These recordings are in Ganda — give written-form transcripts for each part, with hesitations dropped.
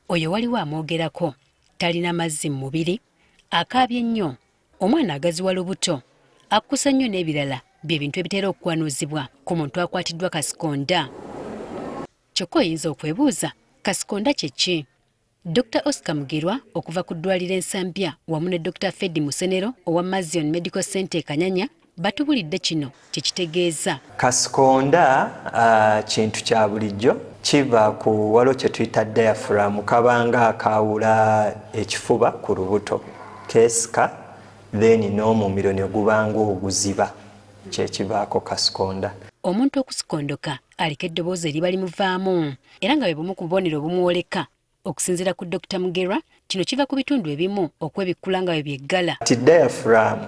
Oyo waliwo amwogerako, talina mazzi mu mubiri, akaabye nnyo, omwana agaziwa lubuto, akkusa nnyo n'ebirala bye bintu ebitera okukwanuuzibwa ku muntu akwatiddwa kasikonda. Kyokka oyinza okwebuuza kasikonda kye ki? Dr Oscar Mugerwa okuva ku ddwaliro e Nsambya wamu ne Dr Fedi Musenero owa Mazion Medical Center e Kanyanya batubulidde kino kye kitegeeza. Kasikonda kintu kya bulijjo kiva ku waliwo kye tuyita diaphragm kabanga akaawula ekifuba ku lubuto keesika then n'omumiro ne gubanga oguziba kyekivaako kasikonda. Omuntu okusikondoka aliko eddoboozi eriba limuvaamu era nga bwe bumu ku bubonero obumwoleka. Okusinziira ku Dokita Mugerwa, kino kiva ku bitundu ebimu okwebikkula nga bwe byeggala. Ti diaphragm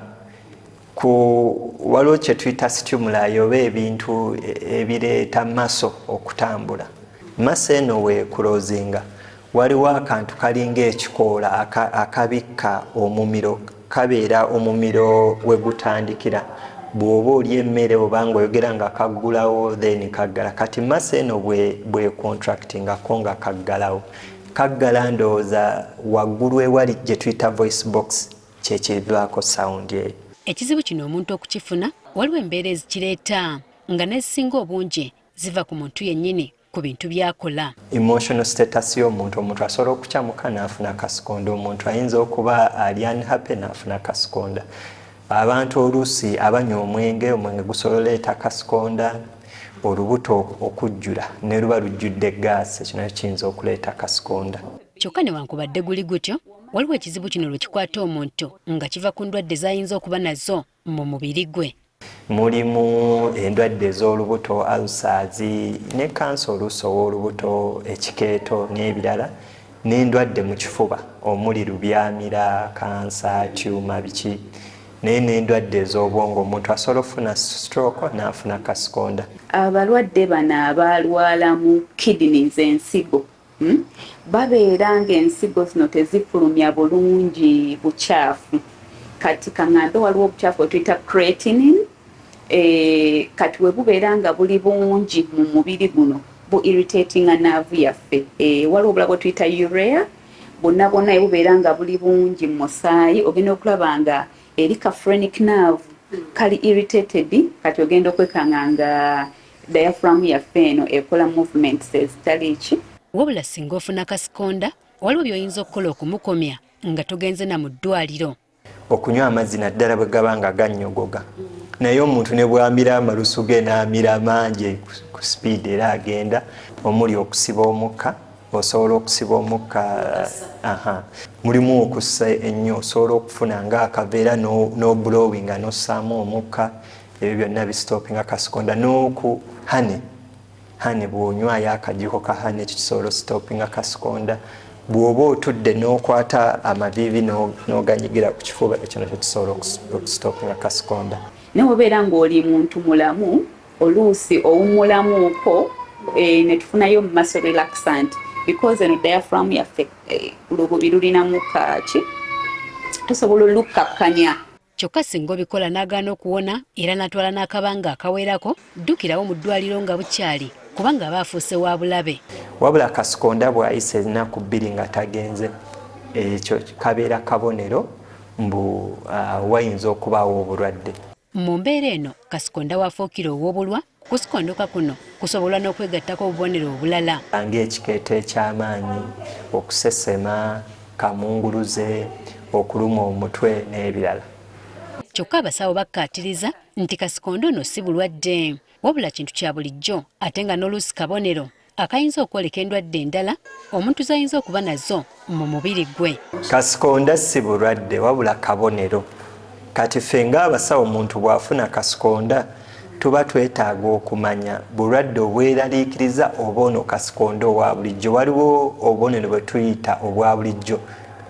ku waliwo kye tuyita stimuli oba ebintu ebireeta maso okutambula. Maso eno weekulozinga waliwo akantu kalinga ekikoola akabikka omumiro kabeera omumiro we gutandikira bw'oba olya emmere oba ng'oyogera nga kaggulawo then kaggala kati masa eno bwe contractingako nga kaggalawo kaggala ndowooza waggulu ewali gye tuyita voice box kyekivaako sound eyo. Ekizibu kino omuntu okukifuna waliwo embeera ezikireeta nga n'ezisinga obungi ziva ku muntu yennyini ku bintu by'akola. Emotional status y'omuntu, omuntu asobola okukyamuka n'afuna kasikonda, omuntu ayinza okuba ali unhappy n'afuna kasikonda. Abantu oluusi abanywa omwenge, omwenge gusobola oleeta kasikonda, olubuto okujjula ne luba lujjudde gaasi ekyo nakyo kiyinza okuleeta kasikonda. Kyokka newankubadde guli gutyo, waliwo ekizibu kino lwe kikwata omuntu nga kiva ku ndwadde z'ayinza okuba nazo mu mubiri gwe. Mulimu endwadde ez'olubuto, ulcers ne kansa oluusi ow'olubuto, ekikeeto n'ebirala n'endwadde mu kifuba omuli lubyamira, kansa, tyuma biki naye n'endwadde ez'obwongo omuntu asobola okufuna stroke n'afuna kasikonda. Abalwadde bano abalwalamu kidneys ensigo Hmm? Babeera ng'ensigo zino tezifulumya bulungi bukyafu. Kati kaŋŋambe waliwo obukyafu bwetuyita creatinine e, kati we bubeera nga buli bungi mu mubiri guno bu irritatinga naavu yaffe e, waliwo obula bwetuyita urea bwonna bwonna ebubeera nga buli bungi mu musaayi ogenda okulaba nga eri ka phrenic nerve kali irritated kati ogenda okwekanga nga Diaphragm yaffe eno ekola movements ezitali ki. Wabula singa ofuna kasikonda waliwo by'oyinza okukola okumukomya nga togenze na mu ddwaliro. Okunywa amazzi naddala bwe gaba nga gannyogoga naye omuntu ne bw'amira amalusu ge n'amira mangi ku sipiidi era agenda omuli okusiba omukka osobola okusiba omukka aha mulimu okussa ennyo osobola okufuna ng'akaveera n'oblowinga n'ossaamu omukka ebyo byonna bisitopinga kasikonda n'oku honey honey bw'onywayo akajiko ka honey ekyo kisobola ositopinga kasikonda bw'oba otudde n'okwata amaviivi n'oganyigira ku kifuba ekyo nakyo kisobola okusitopinga kasikonda. Naye obeera ng'oli muntu mulamu oluusi owummulamuuko eh, ne tufunayo muscle relaxant because eno diaphragm yaffe eh, lububi lulinamu kaaki tusobola olukkakkanya. Kyokka singa obikola n'agaana okuwona era n'atwala n'akabanga akawerako, ddukirawo mu ddwaaliro nga bukyali kubanga aba afuuse wa bulabe. Wabula Kasikonda bw'ayisa ennaku bbiri nga tagenze, ekyo kabeera kabonero mbu wayinza okubaawo obulwadde. Mu mbeera eno, Kasikonda w'afuukira ow'obulwa, okusikondoka kuno kusobolwa n'okwegattako obubonero obulala. Ng'ekikeeto eky'amaanyi, okusesema, kamunguluze, okulumwa omutwe n'ebirala. Kyokka abasawo bakkaatiriza nti kasikondo ono si bulwadde wabula kintu kya bulijjo ate nga n'oluusi kabonero akayinza okwoleka endwadde endala omuntu z'ayinza okuba nazo mu mubiri gwe. Kasikonda si bulwadde wabula kabonero. Kati ffe ng'abasawo omuntu bw'afuna kasikonda tuba twetaaga okumanya bulwadde obweraliikiriza oba ono kasikonda owa bulijjo. Waliwo obubonero bwe tuyita obwa bulijjo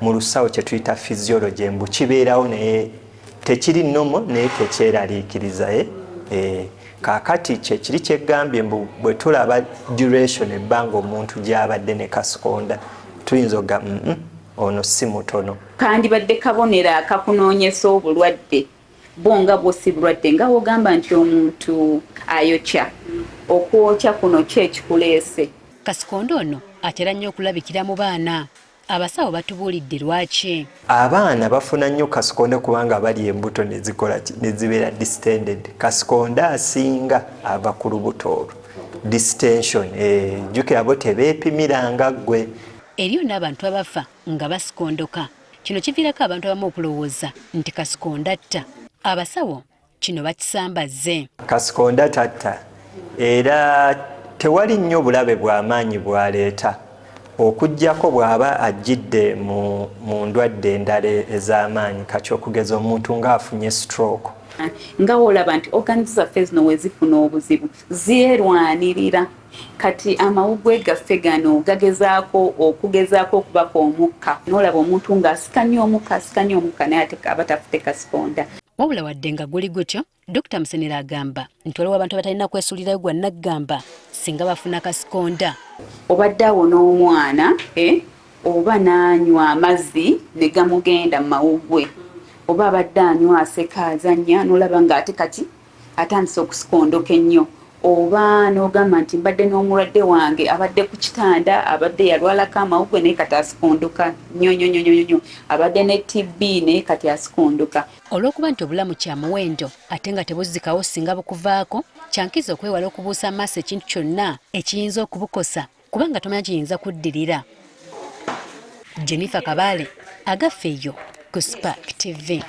mu lusawo kye tuyita physiology mbu kibeerawo naye tekiri nomo naye tekyeraliikiriza eh? Eh, kaakati kyekiri kyeggambye mbu bwe tulaba duration ebbanga omuntu gy'abadde ne kasikonda tuyinza okuga mm -mm, ono si mutono. Kandibadde kabonero akakunoonyesa obulwadde bwo nga bwo si bulwadde nga wogamba nti omuntu ayokya okwokya kuno ki ekikuleese. Kasikonda ono atera nnyo okulabikira mu baana. Abasawo batubuulidde lwaki. Abaana bafuna nnyo kasikonda kubanga bali embuto nezikola nezibeera distended. Kasikonda asinga ava ku lubuto olwo distension. Eh, jjukira bo tebeepimiranga ggwe. Eriyo n'abantu abafa nga basikondoka. Kino kiviirako abantu abamu okulowooza nti kasikonda atta. Abasawo kino bakisambazze. Kasikonda tatta era tewali nnyo bulabe bw'amaanyi bw'aleeta okuggyako bw'aba ajjidde mu, mu ndwadde endala ez'amaanyi kati okugeza omuntu ng'afunye stroke. Nga wolaba nti organs zaffe zino wezifuna obuzibu zeerwanirira kati amawuggwe gaffe gano gagezaako okugezaako okubaka omukka n'olaba omuntu ng'asika nnyo omukka asika nnyo omukka naye ate aba tafute kasikonda. Wabula wadde nga guli gutyo, Dokita Musenero agamba nti waliwo abantu abatalina kwesuulirayo gwa naggamba singa bafuna kasikonda. Obadde awo n'omwana eh, oba n'anywa amazzi ne gamugenda mu mawuggwe, oba abadde anywa aseka azannya n'olaba ng'ate kati atandise okusikondoka ennyo, oba n'ogamba nti mbadde n'omulwadde wange abadde ku kitanda abadde yalwalako amawuggwe naye kati asikondoka nnyo nnyo nnyo nnyo, abadde ne TB naye kati asikondoka. Olw'okuba nti obulamu kya muwendo ate nga tebuzzikawo singa bukuvaako, kya nkizo okwewala okubuusa amaaso ekintu kyonna ekiyinza okubukosa kubanga tomanya kiyinza kuddirira. Jennifer Kabaale, Agaffe eyo ku Spark TV.